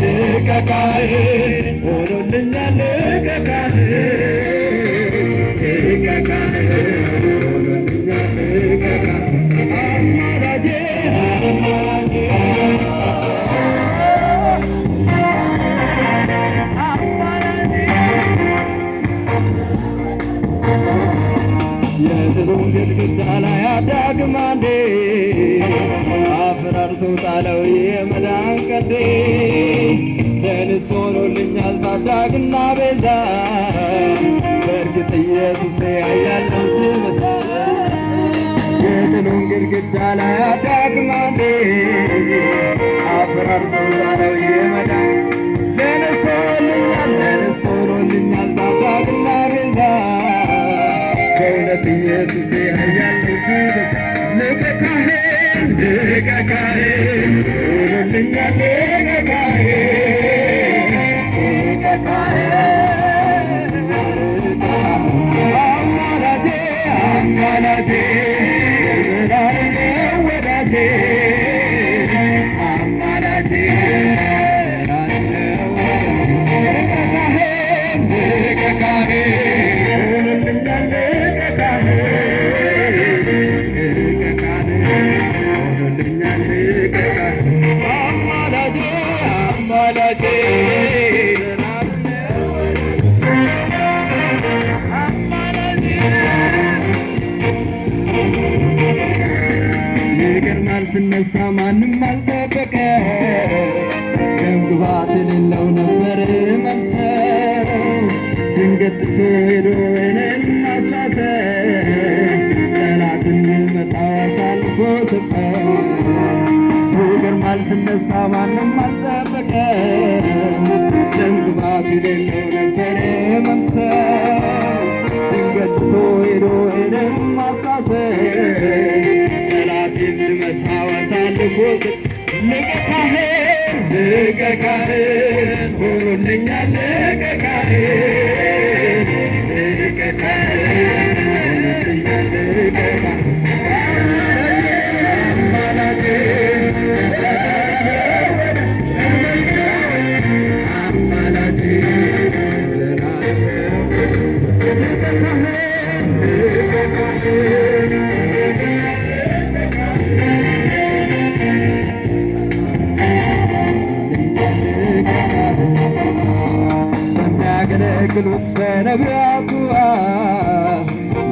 ሊቀ ካህን ሆኖልኛል ሊቀ ካህን ሊቀ ካህን ሆኖልኛል ሊቀ ካህን አማላጄ አማላጄ አማላጄ የጥሉን ግድግዳ ላይ አዳግም አንዴ አፈራርሶ ጣለው የመዳን ቀንዴ ለንስ ሆኖልኛል ታዳግና ቤዛ በእርግጥ ኢየሱሴ ኃያል ነው ሲበዛ የጥሉን ግድግዳ ላይ አዳግም አንዴ አፈራርሶ ጣለው የመዳን ለንስ ሆኖልኛል ለንስ ሆኖልኛል ታዳግና ቤዛ በእውነት ኢየሱሴ ኃያል ነው ሲበዛ ሊቀ ካህን ሊቀ ካህን ሆኖልኛል ሊቀ ካህን ሊቀ ካህን አማላጄ አማላጄ የዘላለም ወዳጄ አማላጄ ሊቀ ካህን ሊቀ ካህን ሆኖልኛል ሊቀ ካህን ሊቀ ካህን ሆኖልኛል ሊቀ ካህን አማላጄ አማላጄ አማላጄ ይገርማል ስነሳ ማንም አልጠበቀ ደም ግባት የሌለው ነበር መምሰል ድንገት ጥሶ ሄዶ እኔን ማስታሰር ጠላት እንዲመጣው አሳልፎ ሰጠ። ይገርማል ስነሳ ማንም አልጠበቀ ደም ግባት የሌለው ነበር መምሰል ድንገት ጥሶ ሄዶ እኔን ማስታሰር ጠላት እንድመታው አሳልፎ ሰጠ። ሊቀ ካህን ሊቀ ካህን ሆኖልኛል ሊቀ ካህን ሊቀ ካህን ሆኖልኛል ሊቀ ካህን አማላጄ አማላጄ ዘላለም ሊቀ ካህን ሊቀ ካህን በሚያገለግሉት በነቢያቱ አፍ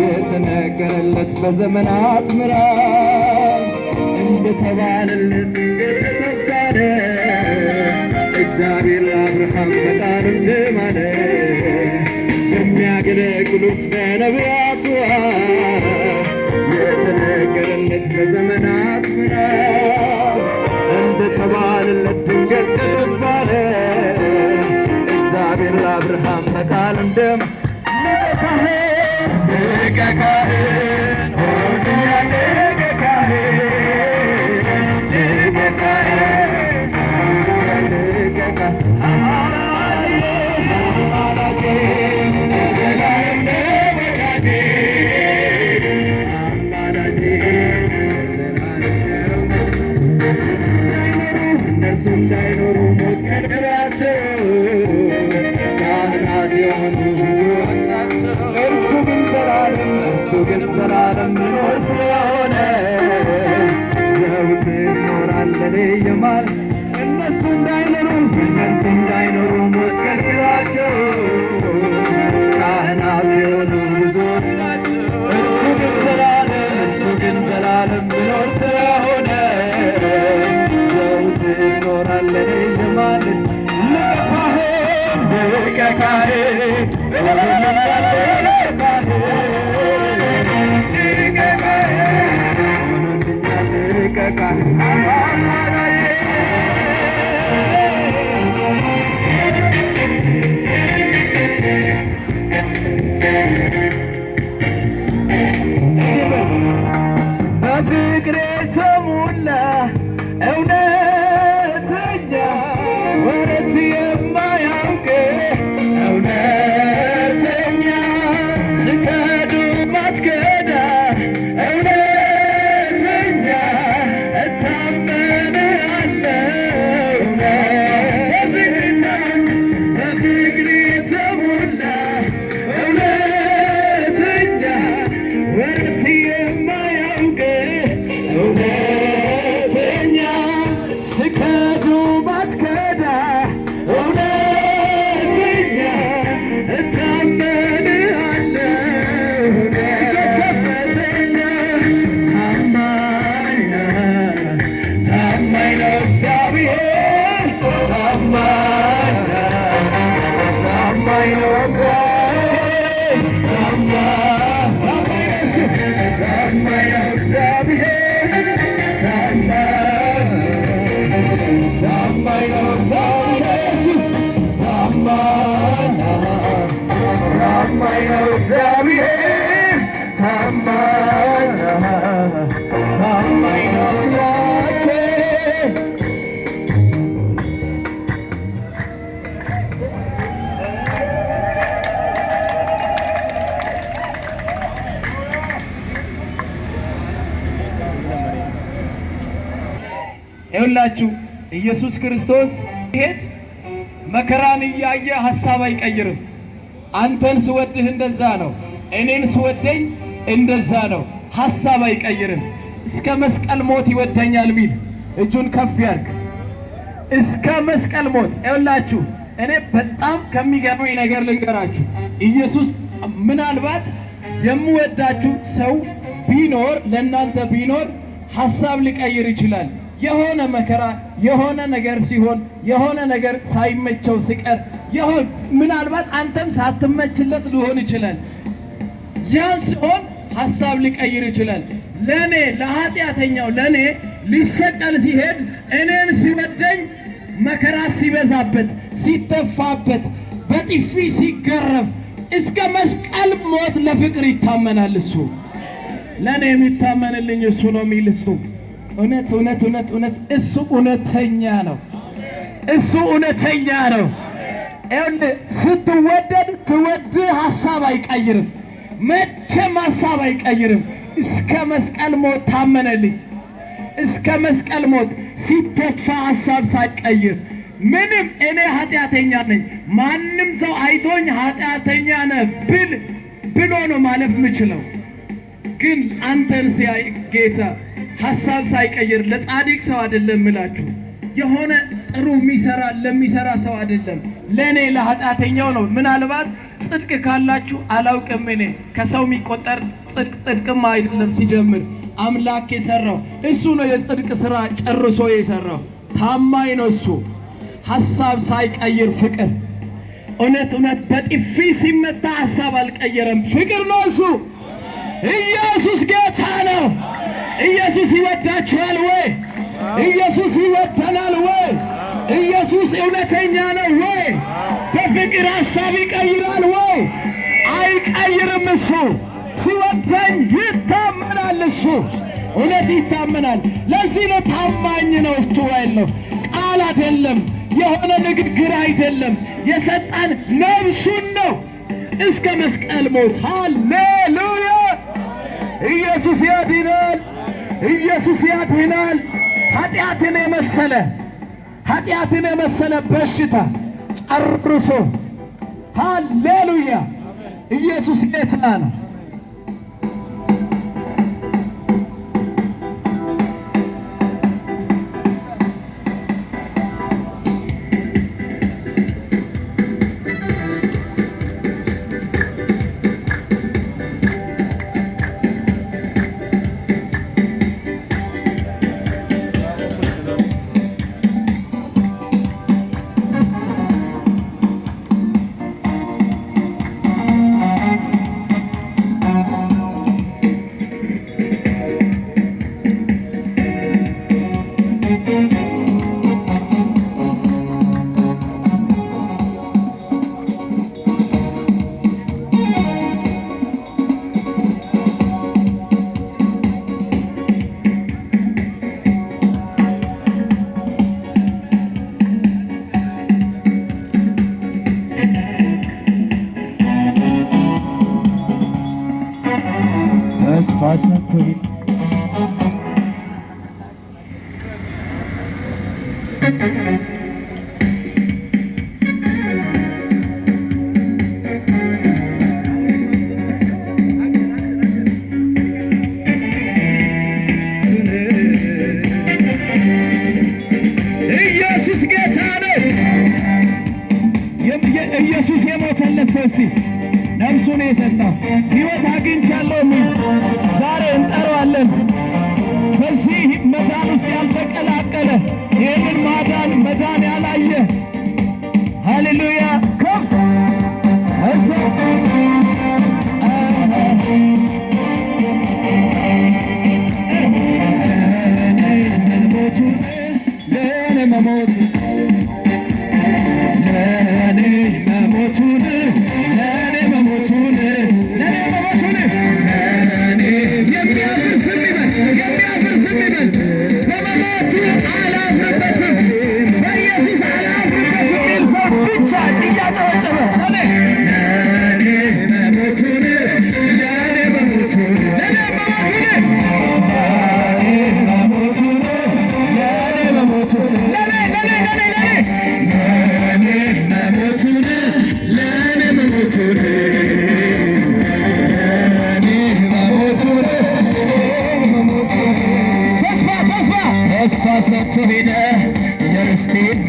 የተነገረለት በዘመናት ምዕራፍ እንደተባለለት እንደተባለ እግዚአብሔር ለአብርሃም በቃሉ እንደማለ በሚያገለግሉት በነቢያቱ አፍ የተነገረለት በዘመናት ምዕራፍ እንደተባለለት ድንገት ተባለ እግዚአብሔር ለአብርሃም በቃል እንደም ሊቀ ካህን ሊቀ ካህን ሆኖልኛል ሊቀ ካህን ሊቀ ካህን ሊቀ ካህን አማላጄ አማላጄ ለዘላለም ወዳጄ አማላጄ ለዘላለም እነርሱ እንዳይኖሩ ሞት ቀደማቸው ካህናት የሆኑ ብዙዎች ናቸው። እርሱ ግን ዘላለም እርሱ ግን ዘላለም ሚኖር ስለሆነ ዘውትር ይኖራል ለኔ የማል እነሱ እንዳይኖሩ እነርሱ እንዳይኖሩ ሞት ከልክሏቸው ካህናት የሆኑ ብዙዎች ናቸው። እርሱ ግን ዘላለም እርሱ ግን ዘላለም ሚኖር ስለሆነ ዘውትር ይኖራል ለኔ የማል ሊቀ ካህን ሊቀ ካህን ሊቀ ካህን ሊቀ ካህን ሆኖልኛል ሊቀ ካህን አማላጄ በፍቅር የተሞላ እውነተኛ ወረት የማያውቅ እውነተኛ ስከዱ ማትከዳ እውነተኛ እታመንሃለሁ እውነተኛ ይኸውላችሁ ኢየሱስ ክርስቶስ ሄድ መከራን እያየ ሐሳብ አይቀይርም። አንተን ስወድህ እንደዛ ነው፣ እኔን ስወደኝ እንደዛ ነው። ሐሳብ አይቀይርም። እስከ መስቀል ሞት ይወደኛል ሚል እጁን ከፍ ያርግ። እስከ መስቀል ሞት። ይኸውላችሁ እኔ በጣም ከሚገርመኝ ነገር ልንገራችሁ። ኢየሱስ ምናልባት የምወዳችሁ ሰው ቢኖር፣ ለእናንተ ቢኖር ሐሳብ ሊቀይር ይችላል። የሆነ መከራ፣ የሆነ ነገር ሲሆን፣ የሆነ ነገር ሳይመቸው ሲቀር፣ የሆነ ምናልባት አንተም ሳትመችለት ሊሆን ይችላል። ያን ሲሆን ሐሳብ ሊቀይር ይችላል። ለኔ ለኃጢአተኛው፣ ለኔ ሊሰቀል ሲሄድ፣ እኔን ሲወደኝ፣ መከራ ሲበዛበት፣ ሲተፋበት፣ በጥፊ ሲገረፍ፣ እስከ መስቀል ሞት ለፍቅር ይታመናል። እሱ ለእኔ የሚታመንልኝ እሱ ነው የሚል፣ እሱ እውነት እውነት እውነት እውነት፣ እሱ እውነተኛ ነው። እሱ እውነተኛ ነው። ይኸውልህ ስትወደድ ትወድ ሐሳብ አይቀይርም። መቼም ሐሳብ አይቀይርም። እስከ መስቀል ሞት ታመነልኝ። እስከ መስቀል ሞት ሲተፋ ሐሳብ ሳይቀይር፣ ምንም እኔ ኃጢአተኛ ነኝ። ማንም ሰው አይቶኝ ኃጢአተኛ ነህ ብል ብሎ ነው ማለፍ የምችለው። ግን አንተን ሲያይ ጌታ ሐሳብ ሳይቀይር፣ ለጻድቅ ሰው አይደለም ምላችሁ፣ የሆነ ጥሩ የሚሰራ ለሚሰራ ሰው አይደለም፣ ለእኔ ለኃጢአተኛው ነው። ምናልባት ጽድቅ ካላችሁ አላውቅም። እኔ ከሰው የሚቆጠር ጽድቅ ጽድቅም አይደለም ሲጀምር፣ አምላክ የሰራው እሱ ነው። የጽድቅ ስራ ጨርሶ የሰራው ታማኝ ነው እሱ። ሐሳብ ሳይቀይር ፍቅር፣ እውነት እውነት፣ በጥፊ ሲመታ ሐሳብ አልቀየረም። ፍቅር ነው እሱ። ኢየሱስ ጌታ ነው። ኢየሱስ ይወዳችኋል ወይ? ኢየሱስ ይወደናል ወይ? ኢየሱስ እውነተኛ ነው ወይ? በፍቅር ሐሳብ ይቀይራል ወይ? አይቀይርም። እሱ ሲወደኝ ይታመናል። እሱ እውነት ይታመናል። ለዚህ ነው ታማኝ ነው እሱ ያለው። ቃላት የለም፣ የሆነ ንግግር አይደለም። የሰጠን ነፍሱን ነው እስከ መስቀል ሞት። ሃሌሉያ! ኢየሱስ ያድናል። ኢየሱስ ያድናል። ኃጢአትን የመሰለ በሽታ ጨርሶ፣ ሃሌሉያ! ኢየሱስ ጌታ ነው። ተስፋ ሰጥቶኝ ኢየሱስ ጌታ ነው። ኢየሱስ የሞተለት ሰው፣ እስቲ ነፍሱን የሰጠው፣ ሕይወት አግኝቻለሁ የሚል ዛሬ እንጠራዋለን። በዚህ መዳን ውስጥ ያልተቀላቀለ፣ ይህንን ማዳን መዳን ያላየ፣ ሃሌሉያ፣ ከፍ እሰ ለእኔ መሞቱ፣ ለእኔ መሞቱን፣ ለእኔ መሞቱን፣ ለእኔ መሞቱን፣ ለእኔ። የሚያፍር ዝም ይበል፣ የሚያፍር ዝም ይበል። በመሞቱ አላፍርበትም፣ በኢየሱስ አላፍርበትም የሚል ሰው ብቻ እያጨበጨበ ለእኔ መሞቱን፣ ለእኔ መሞቱን፣ ለእኔ መሞቱን፣ ለእኔ መሞቱን፣ ለእኔ መሞቱን። ሰጥቶ ሄደ፣ የርስቴን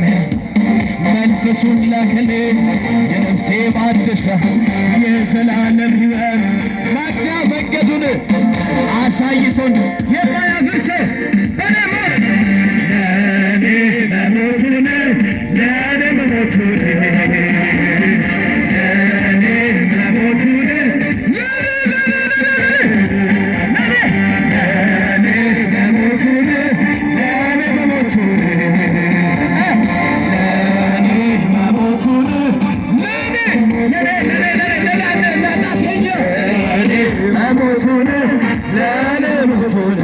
መንፈሱን ላከልኝ፣ የነፍሴ ማደሻ የዘላለም ሕይወት ማግኛ መንገዱን አሳይቶን የማያፍር ሰው በኔ ሞት ለኔ መሞቱን ለኔ መሞቱን ለኔ መሞቱን ለኔ ለኔ መሞቱን ለኔ መሞቱን ለኔ መሞቱን ለኔ ለኔ ለኔ ለኔ ለኃጢአተኛው ለኔ መሞቱን ለኔ መሞቱን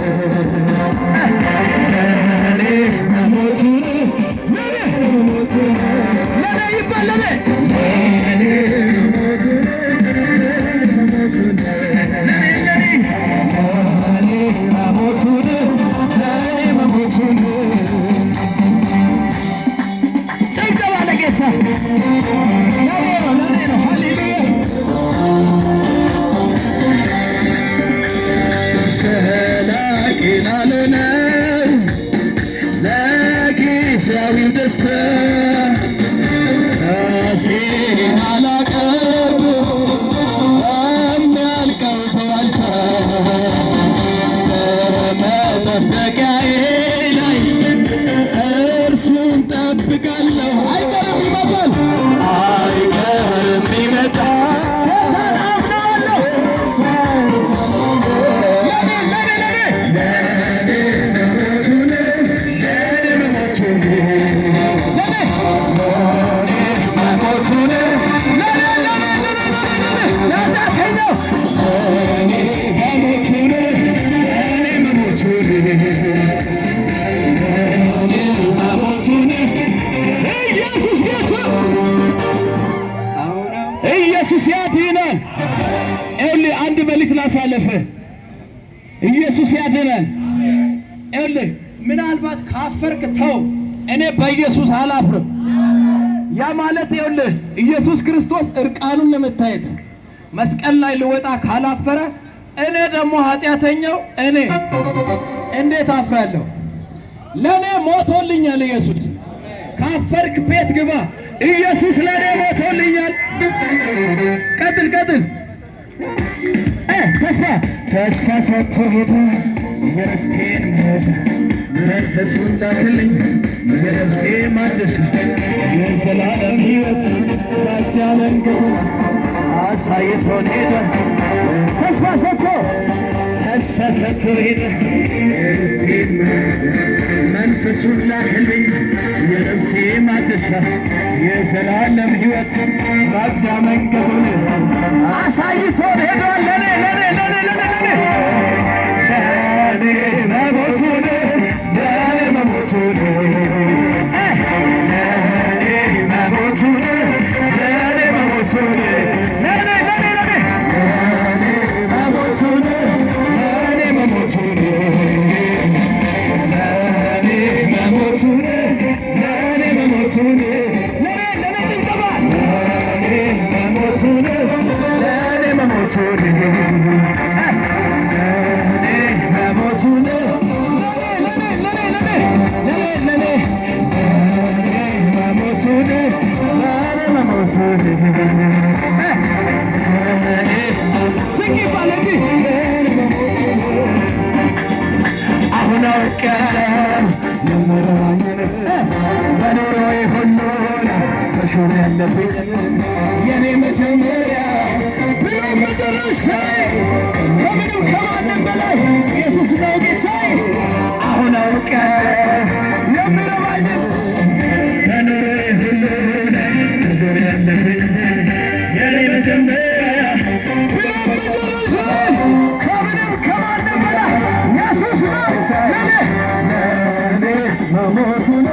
ለኔ መሞቱን ለኔ መሞቱን ለኔ ይባል ለኔ ለኔ መሞቱን ለኔ ለኔ ለኔ መሞቱን ለኔ መሞቱን። ጭብጨባ ለጌታ። ለኔ ነው፣ ለኔ ነው። ሃሌሉያ። ዘላቂ ላልሆነው ለጊዜያዊው ደስታ ራሴን አላቀርብም፣ በሚያልቀው በዋልታ በመጠበቂያዬ ላይ እርሱን ጠብቃለሁ። አይቀርም ይመጣል፣ አይቀርም ይመጣል። ጌታን አምነዋለሁ። ለኔ ለኔ ለኔ ለኔ መሞቱን ለኔ መሞቱን ለኔ ለኔ መሞቱን ለኔ ለኔ ለኔ ለኔ ለኃጢአተኛው ለኔ መሞቱን ለኔ መሞቱን ለኔ መሞቱን። ኢየሱስ ጌታ፣ ኢየሱስ ያድናል። ይኸውልህ፣ አንድ መልእክት ላሳልፍህ። ኢየሱስ ያድናል። ይኸውልህ፣ ምናልባት ካፈርክ ተው፣ እኔ በኢየሱስ አላፍርም። ያ ማለት ይኸውልህ፣ ኢየሱስ ክርስቶስ እርቃኑን ለመታየት መስቀል ላይ ልወጣ ካላፈረ፣ እኔ ደግሞ ኃጢአተኛው እኔ እንዴት አፍራለሁ? ለእኔ ሞቶልኛል ኢየሱስ። ካፈርክ ቤት ግባ። ኢየሱስ ለእኔ ሞቶልኛል። ቀጥል ቀጥል። ተስፋ ተስፋ ሰጥቶ ሄደ፣ የርስቴን መያዣ መንፈሱን ላከልኝ፣ የነፍሴ ማደሻ የዘላለም ሕይወት ማግኛ መንገዱን አሳይቶን ሄደ። ተስፋ ሰጥቶ ተስፋ ሰጥቶ ሄደ፣ የርስቴን መንፈሱን ላከልኝ፣ የነፍሴ ማደሻ የዘላለም ሕይወት ማግኛ መንገዱን አሳይቶን ሄዷል። ለኔ ለኔ ለኔ ለኔ ለኔ ለኔ መሞቱን ለኔ መሞቱን ለኔ መሞቱን ለኔ መሞቱን ለኔ ለኔ ለኔ ለኔ መሞቱን ለኔ መሞቱን ለኔ መሞቱን ለኔ መሞቱን ለኔ ለኔ ጭብጨባ ለኔ መሞቱን ለኔ መሞቱን ለኔ መሞቱን ለኔ ለኔ ለኔ ለኔ ለኔ ለኔ ለኔ መሞቱን ለኔ መሞቱን ለኔ ስቅ ይባል እንጂ። አሁን አውቄያለሁ የምረባኝን፣ በኑሮዬ ሁሉ መሾም ያለብኝ፣ የኔ መጀመሪያ ብሎ መጨረሻ ከምንም ከማንም በላይ ኢየሱስ ነው ጌታዬ። አሁን አውቄያለሁ የምረባኝን፣ በኑሮዬ ሁሉ መሾም ያለብኝ፣ የኔ መጀመሪያ ብሎ መጨረሻ ከምንም ከማንም በላይ ኢየሱስ ነው። ለኔ ለኔ መሞቱን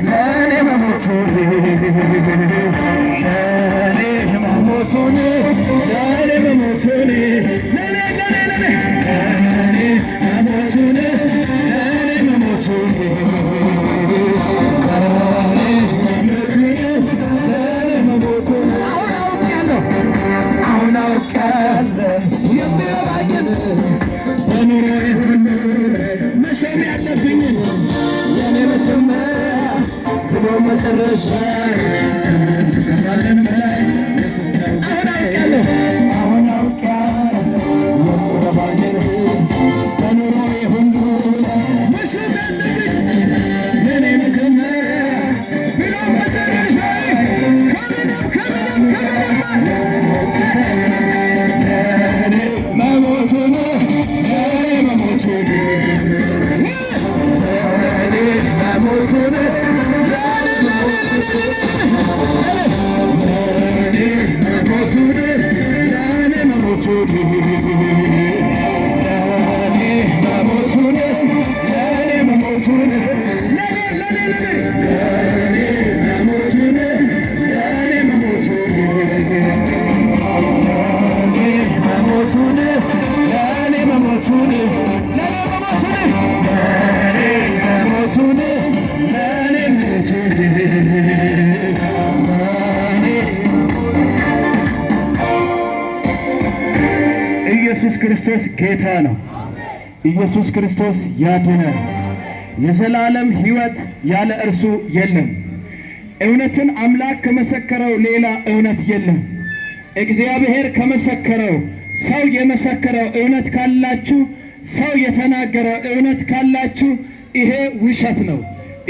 ለኔ መሞቱን ለኔ መሞቱን ለኔ መሞቱን ለኔ ለኔ ለኔ ለኔ መሞቱን ለኔ መሞቱን ለኔ መሞቱን ለኔ መሞቱን። አሁን አውቄያለሁ፣ አሁን አውቄያለሁ የሚረባኝን፣ በኑሮዬ ሁሉ መሾም ያለብኝን የኔ መጨረሻ። ከማንም በላይ ኢየሱስ ነው። አሁን አውቄያለሁ፣ አሁን አውቄያለሁ የምረባኝን በኑሮዬ ሁሉ። ምሽት ያለብኝ ለእኔ መጀመሪያ ብሎም መጨረሻ፣ ከምንም ከምንም ከምንም ለእኔ መሞቱ ነው፣ ለእኔ መሞቱ፣ ለእኔ መሞቱ ነው፣ ለእኔ ለእኔ ለእኔ መሞቱ ነው፣ ለእኔ መሞቱ፣ ለእኔ መሞቱ ነው፣ ለእኔ መሞቱ ነው፣ ለእኔ ለእኔ ለእኔ ለእኔ መሞቱ ነው፣ ለእኔ መሞቱ፣ ለእኔ መሞቱ ነው፣ ለእኔ መሞቱ ነው፣ ለእኔ መሞቱ ነው፣ ለእኔ መሞቱ ነው፣ ለእኔ መሞቱ ለእኔ። ኢየሱስ ክርስቶስ ጌታ ነው። ኢየሱስ ክርስቶስ ያድናል። የዘላለም ሕይወት ያለ እርሱ የለም። እውነትን አምላክ ከመሰከረው ሌላ እውነት የለም። እግዚአብሔር ከመሰከረው፣ ሰው የመሰከረው እውነት ካላችሁ፣ ሰው የተናገረው እውነት ካላችሁ ይሄ ውሸት ነው።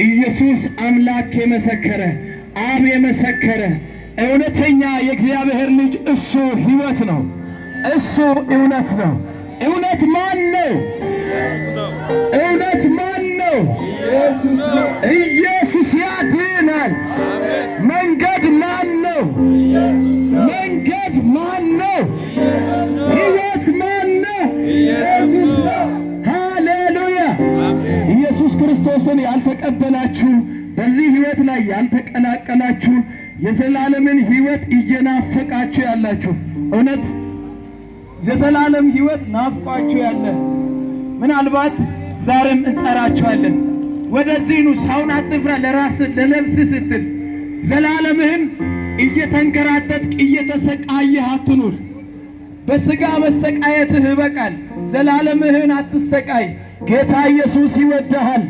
ኢየሱስ አምላክ የመሰከረ፣ አብ የመሰከረ እውነተኛ የእግዚአብሔር ልጅ እሱ ሕይወት ነው። እሱ እውነት ነው። እውነት ማን ነው? እውነት ማን ነው? ኢየሱስ ያድናል። መንገድ ማን ነው? መንገድ ማን ነው? ሕይወት ማን ነው? ሃሌሉያ! ኢየሱስ ክርስቶስን ያልተቀበላችሁ፣ በዚህ ሕይወት ላይ ያልተቀላቀላችሁ፣ የዘላለምን ሕይወት እየናፈቃችሁ ያላችሁ፣ እውነት የዘላለም ሕይወት ናፍቋችሁ ያለ፣ ምናልባት ዛሬም እንጠራችኋለን። ወደዚህ ኑ። ሰውን አትፍራ። ለራስህ ለነፍስህ ስትል ዘላለምህን እየተንከራተትክ እየተሰቃየህ አትኑር። በስጋ መሰቃየትህ ይበቃል። ዘላለምህን አትሰቃይ። ጌታ ኢየሱስ ይወድሃል።